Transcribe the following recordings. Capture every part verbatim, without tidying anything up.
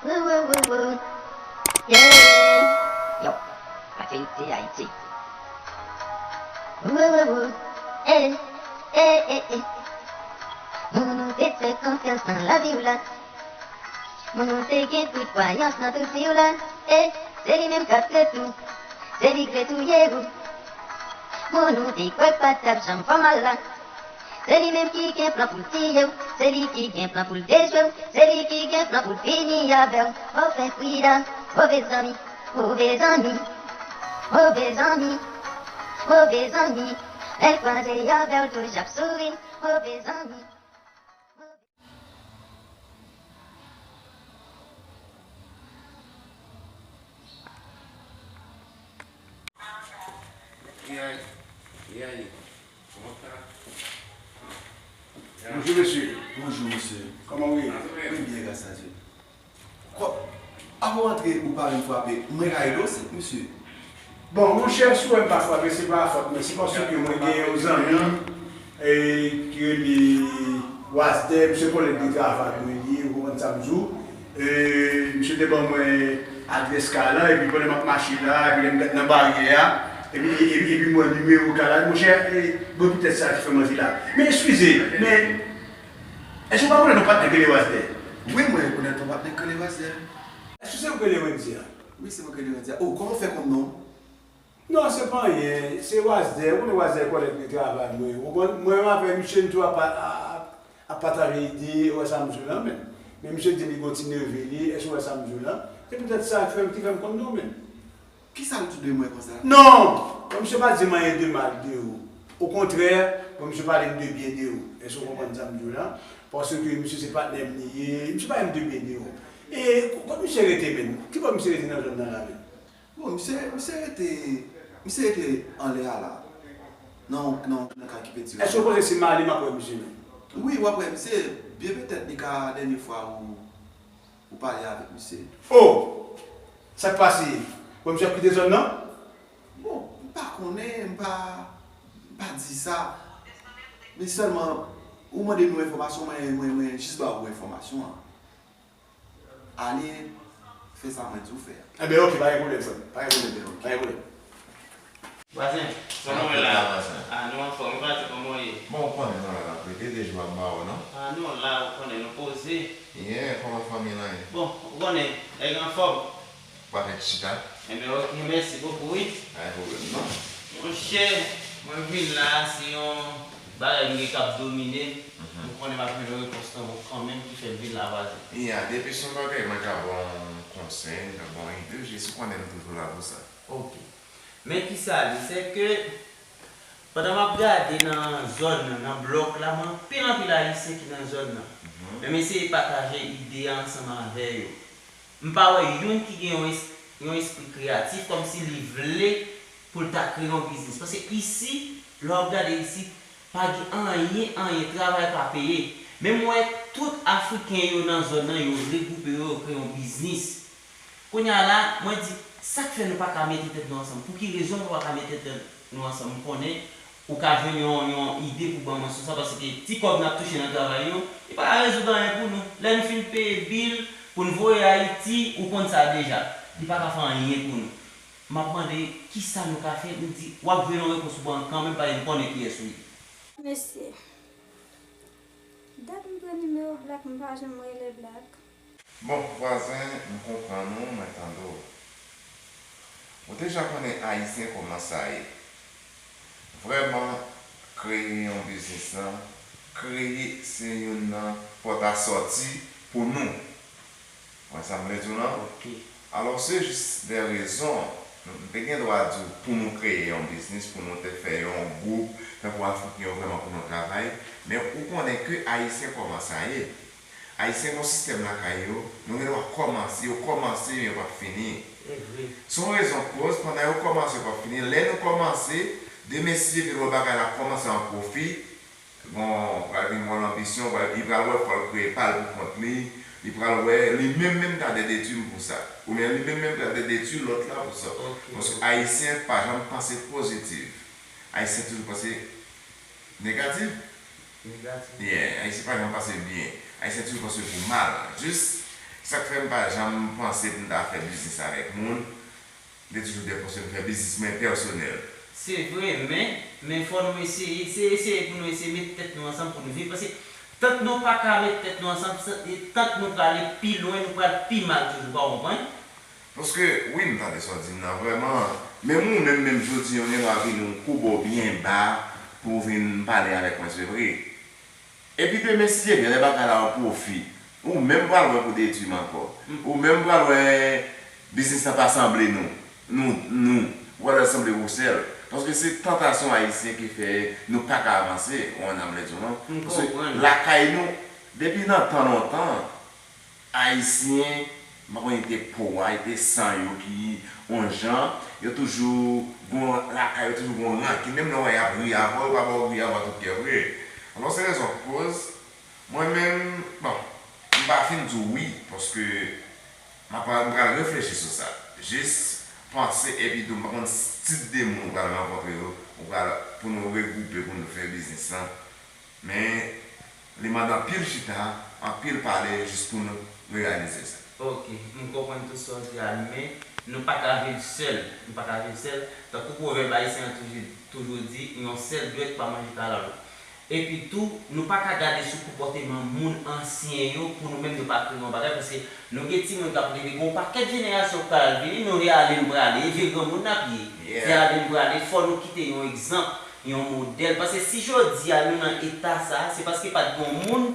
Wou, wou, wou, wou. Yeah. Yo, Ayiti, Ayiti. Wou, wou, wou. Eh, eh, eh, eh. Moun ou te fè konfyans nan lavi w la. Moun ou te gen tout kwayans nan tout vi w la. Eh, se li menm k ap kreye tou. Se li k retouye ou. Moun ou te kwè k pa t ap janm fè w mal la. Se li menm ki gen plan pou l tiye w. Se li ki gen plan pou l dechwe w. Se li ki gen plan pou l fini avè w. Move frida, move zanmi, move zanmi, move zanmi, move zanmi. Lè l kwaze avè w, toujou ap souri, move zanmi. Bonjou mesye. Bonjou mesye. Kòman w ye? Mwen byen, gras a Dye. Kò, avan w antre, ou pa vin frape. Mwen ka ede w, mesye? Bon, monchè, si w wè m pa frape, se pa fòt mwen. Se paske mwen gen yon zanmi ki rele Wasdè, misye kòlèg de travay mwen li ye, ou konprann sa m di w. Misye te ban mwen adrès kay lan, epi pandan m ap mache la, epi lè m nan baryè a, epi, epi, epi m wè nimewo kay la, monchè, bon, poutèt sa ki fè m antre la. Men eskize, men, èske w pa rekonèt yon patnè ki rele Wasdè? Wi, mwen rekonèt yon patnè ki rele Wasdè. Èske se ou ki rele Wendy a? Wi, se mwen ki rele Wendy a. O, kòman w fè konn non m? Non, se pa anyen. Se Wasdè. Ou konnen Wasdè kòlèg de travay mwen. Ou konn, mwen menm avèk misye, n toujou ap, ap, ap pataje ide, ou wè sa m di w la, men. Men misye di li gon ti neve li, èske ou wè sa m di w la? Se poutèt sa ki fè m, ki fè m konn non w, men. Kisa l di de mwen konsa? Non! Bon, misye pa di m anyen de mal de ou. Okontrè, bon, misye pale m de byen de ou. Èske ou konprann sa m di w la? Paske misye se patnè m li ye, misye pale m de byen de ou. E kot misye rete menm? Ki bò misye rete nan zòn nan la menm? Bon, misye, misye rete, misye rete anlè a la. Nan, nan, nan kay ki penti yo. Èske ou panse si m ale m ap wè misye menm? Wi, w ap wè misye. Byen petèt li ka dènye fwa ou, ou pale avèk misye. O! Sa k pase? Bon, misye ap kite zòn nan? Bon, m pa konnen, m pa, m pa di sa. Men sèlman, ou mande m yon enfòmasyon, mwen, mwen, mwen jis ba ou enfòmasyon an. Ale fè sa mwen di w fè a. Enben, oke, pa gen pwoblèm, frè m. Pa gen pwoblèm, pa gen pwoblèm. Vwazen, kòman w ye la? A, nou anfòm, e pa di kòman w ye? Bon, ou konnen nou la n ap rete, de jou ap ba w, non? A, nou la, ou konnen, nou poze. Yeah, kòman fanmi lan ye? Bon, ou konnen, nèg anfòm. Ou pa fè ti chita? Enben, oke, mèsi bokou, wi. Pa gen pwoblèm, non. Monchè, mwen vin la, se yon bagay m gen k ap domine m. M konnen m ap jwenn yon repons nan men w kanmenm ki fè m vin la, vwazen. Iya, depi se yon bagay mwen ka ba w yon konsèy, m ka ba w yon ide, jis ou konnen m toujou la pou sa. Oke. Men kisa li, se ke pandan m ap gade nan zòn nan, nan blòk la, men anpil, anpil Ayisyen ki nan zòn nan. Men m eseye pataje ide a ansanm avè yo. M pa wè youn ki gen yon es-, yon espri kreyatif, kòmsi li vle pou l ta kreye yon biznis. Paske isi, lè w ap gade isi, pa gen anyen, anyen, travay pa peye. Men m wè tout Afriken yo nan zòn nan, yo regwoupe yo, yo kreye yon biznis. Kounye a la, mwen di, sa k fè nou pa ka mete tèt nou ansanm? Pou ki rezon nou pa ka mete tèt nou ansanm? M konnen ou ka jwenn yon, yon ide pou ban mwen sou sa, paske ti kòb n ap touche nan travay yo, li pa ka rezoud anyen pou nou. Lè n fin peye bil pou n voye Ayiti, ou konn sa deja. Li pa ka fè anyen pou nou. M ap mande, kisa nou ka fè? M di, w ap jwenn yon repons ou ban kanmenm, paske m konnen kiyès ou ye. Mesye, dat m pran nimewo Black, m pa janm rele Black. Bon, vwazen, m konprann ou, mwen tande w. Ou deja konnen Ayisyen kòman sa ye. Vrèman, kreye yon biznis lan, kreye se youn nan pòt a sòti pou nou. Ou konprann sa m vle di w lan? Alò, se jis de rezon, nou, m te gen dwa di w pou nou kreye yon biznis, pou nou te fè yon gwoup, tankou Afriken yo vrèman pou nou travay, men ou konnen ke Ayisyen kòman sa ye. Ayisyen gen yon sistèm lakay yo, nou gen dwa kòmanse, yo kòmanse, men yo p ap fini. Se yon rezon k koz, pandan yo kòmanse, yo p ap fini, lè nou kòmanse, demen si Dye vle, lè w wè bagay la kòmanse an pwofi, bon, pral vin yon lanbisyon, pral, li pral wè fò l kreye pa l pou kont li, li pral wè, li menm menm ta dwe detwi m pou sa. Oubyen li menm menm ta dwe detwi lòt la pou sa. Paske Ayisyen pa janm panse pozitif. Ayisyen toujou panse negatif. Negatif. Yeah, Ayisyen pa janm panse byen. Ayisyen toujou panse pou mal. Jis, Sa k fè m pa janm panse pou m ta fè biznis avèk moun. M te toujou dèfòse m fè biznis mwen pèsonèl. Se vre, men, men fò nou eseye, se eseye pou nou eseye met tèt nou ansanm pou nou viv. Paske tank nou pa ka met tèt nou ansanm, tank nou prale pi lwen, nou pral pi mal toujou, pa w konprann? Paske, wi, m tande sa w di m nan, vrèman. Menm ou menm, menm jodi a, w gen dwa vin yon koube w byen ba pou w vin pale avèk mwen, se vre. Epi demen, si Dye vle, lè bagay la an pwofi, ou menm pral wè pou detwi m ankò. Ou menm pral wè biznis la pa sanble nou. Nou, nou, ou pral wè l sanble ou sèl. Paske se tantasyon ayisyen ki fè nou pa ka avanse, ou konprann sa m vle di w lan. Paske lakay nou, depi nan tan lontan, Ayisyen, m pa konn, yo te po a, yo te san yo ki yon jan, yo toujou gon lakay, yo toujou gon rankin, menm lè w wè y ap ri avè w, yo pa ba w ri avè w tout kè vre. Alò, se rezon k koz, mwen menm, bon, m pa fin di w wi, paske m ap, m pral reflechi sou sa. Jis panse, epi tou, m pa konn tip de moun ou pral rankontre yo, ou pral, pou nou regwoupe, pou nou fè biznis lan. Men, li mande anpil chita, anpil pale jis pou nou reyalize sa. Ok, m konprann tout sa w di a, men nou pa ka viv sèl. Nou pa ka viv sèl. Tankou pwovèb ayisyen an toujou, toujou di, yon sèl dwèt pa manje kalalou. Epi tou, nou pa ka gade sou konpòteman moun ansyen yo pou nou menm nou pa kreye yon bagay, paske nou gen timoun k ap leve, gen yon pakèt jenerasyon k pral vini, nou se ale n prale, e vye granmoun n ap ye. Se ale n prale, fò nou kite yon egzanp, yon modèl. Paske si jodi a nou nan eta sa a, se paske pa t gen yon moun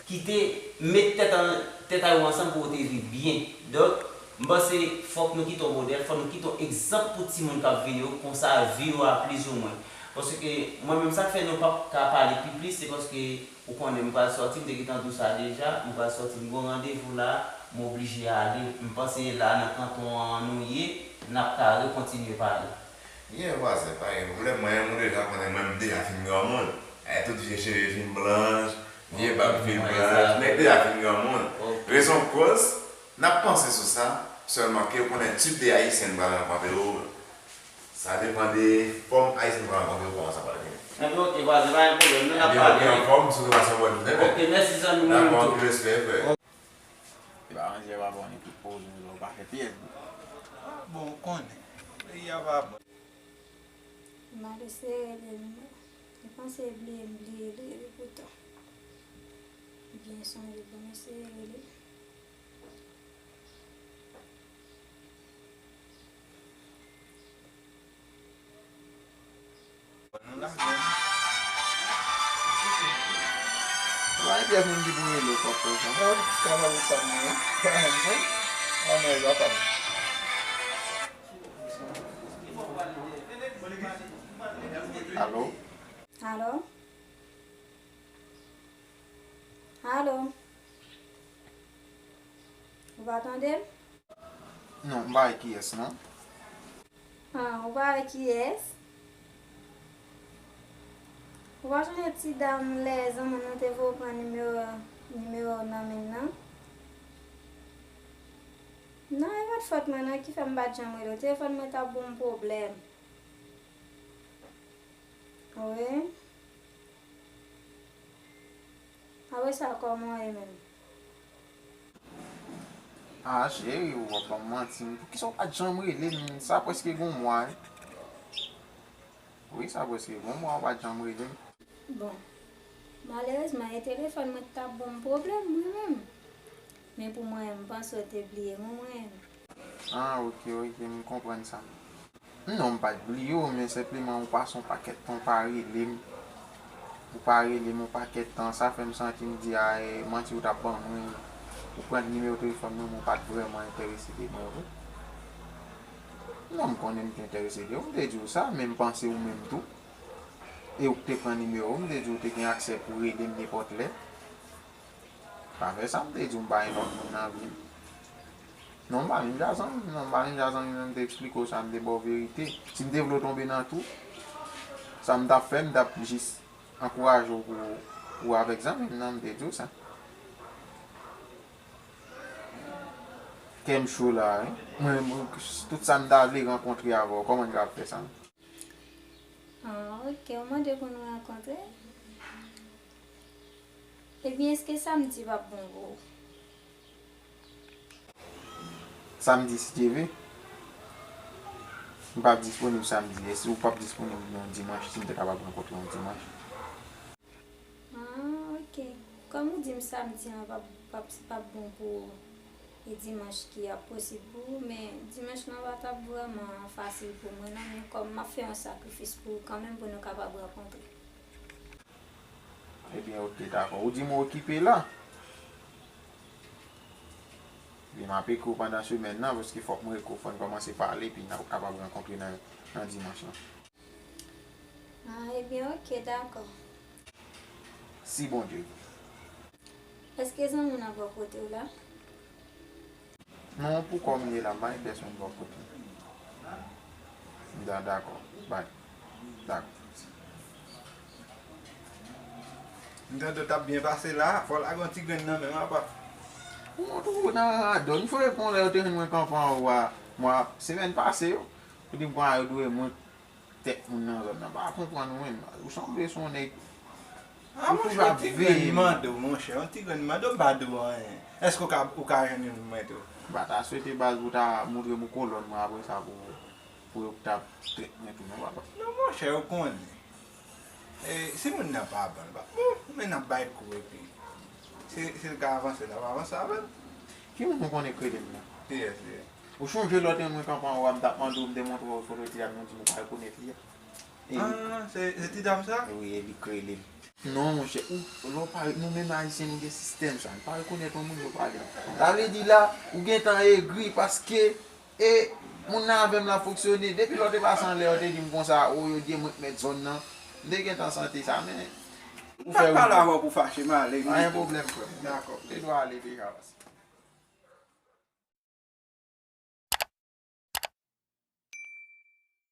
ki te met tèt an, tèt a yo ansanm pou yo te viv byen. Donk, m panse fòk nou kite yon modèl, fòk nou kite yon egzanp pou timoun k ap vini yo, konsa vi yo a plizoumwen. Paske mwen menm sa k fè nou p ap ka pale pi plis, se paske ou konnen m pral sòti, m te gentan di w sa deja, m pral sòti, m gen yon randevou la, m oblije ale. M panse la nan kanton an nou ye, n ap ka rekontinye pale. Ye vwazen, pa gen pwoblèm, mwen menm ou deja konnen mwen m deja fin granmoun. E tout vye cheve fin blanch, vye bab fin blanch, nèg deja fin granmoun. Rezon k koz, n ap panse sou sa, sèlman ke ou konnen tip de ayisyen n pral rankontre yo, sa depann de fòm ayisyen n pral rankontre yo, kòman sa pral vini. Ebyen ok vwazen, pa gen pwoblèm, nou n ap pale. Ebyen ok, anfòm, sou nou pase yon bòn jounen, men. Ok, mèsi zanmi mwen, m tou. Dakò, anpil respè, frè. Epa manzè pa bon li ki poze lè w pa fè pyès bri. Ah bon ou konnen. Peyi a pa bon. M ale sere li wi. Li panse bliye m bliye li wi poutan. Byen sonje pou m eseye rele. Nou lage n. Ou pa gen pyès moun ki pou rele w kòk konsa. Sa pa pou sa mwen. Pa menm mwen. Anmwey papa m. Alo? Alo? Alo? Ou pa tande m? Non, m pa wè kiyès non. Ah, ou pa wè kiyès? Ou pa sonje ti dam lè zanmi nou te voye pran nimewo nimewo w nan men l nan? Non, e pa t fòt mwen non ki fè m pa t janm rele w. Telefòn mwen t ap ban m pwoblèm. Wi. Apre sa, kòman w ye menm? Ah cheri, w ap ban m manti. Poukisa w pa t janm rele m? Sa prèske gen yon mwa wi. Wi, sa prèske gen yon mwa w pa t janm rele m. Bon, malerezman, e telefòn mwen ki t ap ban m pwoblèm, mwen menm. Men pou mwen, m panse w te bliye mwen, mwen menm. Ah, ok, ok, m konprann sa. Non, m pa t bliye w, men senpleman ou pase yon pakèt tan ou pa rele m. Ou pa rele m yon pakèt tan, sa fè m santi m di a, e manti ou t ap ban mwen. Ou pran nimewo telefòn mwen, men ou pa t vrèman enterese de mwen vre. Non, m konnen m te enterese de ou, m te di w sa, men m panse ou menm tou. E ou k te pran nimewo m, m te di w te gen aksè pou rele m nenpòt lè. Pa fè sa, m te di w m pa gen lòt moun nan vi m. Non, m pa menm jan zanmi m, non, m pa menm jan zanmi m, m te eksplike w sa, m te ba w verite. Si m te vle w tonbe nan twou, sa m t ap fè, m t ap jis ankouraje w pou ou avèk zanmi m nan, m te di w sa. Kè m cho la wi. Mwen, mwen, tout sa m ta vle rankontre avè w, kòman n ka fè sa? Ah, ok, ou mande pou nou rankontre? Ebyen, èske samdi p ap bon pou ou? Samdi, si Dye vle. M p ap disponib samdi. E si w p ap disponib yon dimanch, si m te kapab rankontre w yon dimanch? Ah, ok. Kòm ou di m samdi an p ap, p ap, p ap bon pou ou, e dimanch ki ap posib pou ou, men dimanch lan pa t ap vrèman fasil pou mwen, non, men kòm m ap fè yon sakrifis pou ou kanmenm, pou nou kapab rankontre. Ebyen, ok, dakò. Ou di m ou okipe la? Ebyen, m ap ekri w pandan semèn nan, paske fòk mwen ekri w, fò n kòmanse pale, epi n ap kapab rankontre nan, nan dimanch lan. Ah, ebyen, ok, dakò. Si Bondye vle. Èske zanmi w nan bò kote w la? Non, pou kòm ye la, m pa gen pèsonn bò kote m. Da-, dakò. Bay. Dakò. M tande w t ap byen pase la, fò w lage yon ti grenn nan men m, apa. Ou montre w nan radòt. M sonje pou yon lè yo te jwenn mwen kanpe anwo a, mwa, semèn pase yo. Pou di m konsa yo dwe mwen tèt moun nan zòn nan. Pa konprann ou menm. Ou sanble se yon nèg. Ah, ou toujou ap veye. Yon ti grenn m mande w, monchè, yon ti grenn m mande w, m pa di w anyen. Èske w ka, ou ka jwenn youn pou mwen tou? M pa ta swete baz pou w ta montre m ou kolòn mwen apre sa pou, pou yo ta trèt mwen tou non, papa. Non, monchè, ou konnen. E, si moun nan pa bon, li pa bon, men n ap bay kou epi. Si, si l ka avanse, n ap avanse avè l. Ki moun ou konnen k rele m nan? Kiyès li ye? Ou sonje lòt yon mwen kanpe anwo a, m t ap mande w, m te montre w foto ti dam nan, ou di m ou pa rekonèt li a? E li... Ah, se, se ti dam sa? Wi, e li k rele m. Non, monchè, ou, lè w pa, nou menm Ayisyen, nou gen sistèm sa. Nou pa rekonèt yon moun, nou pale. Sa vle di la, ou gentan egri paske, e, moun nan avè m la fonksyone. Depi lè w te pase anlè, yo te di m konsa, o, yo di mwen k mèt zòn nan. M te gentan santi sa, men ou fè... M pa t pale avè w pou fache m ale. Pa gen pwoblèm, frè m. Dakò. Ou te dwe ale deja, paske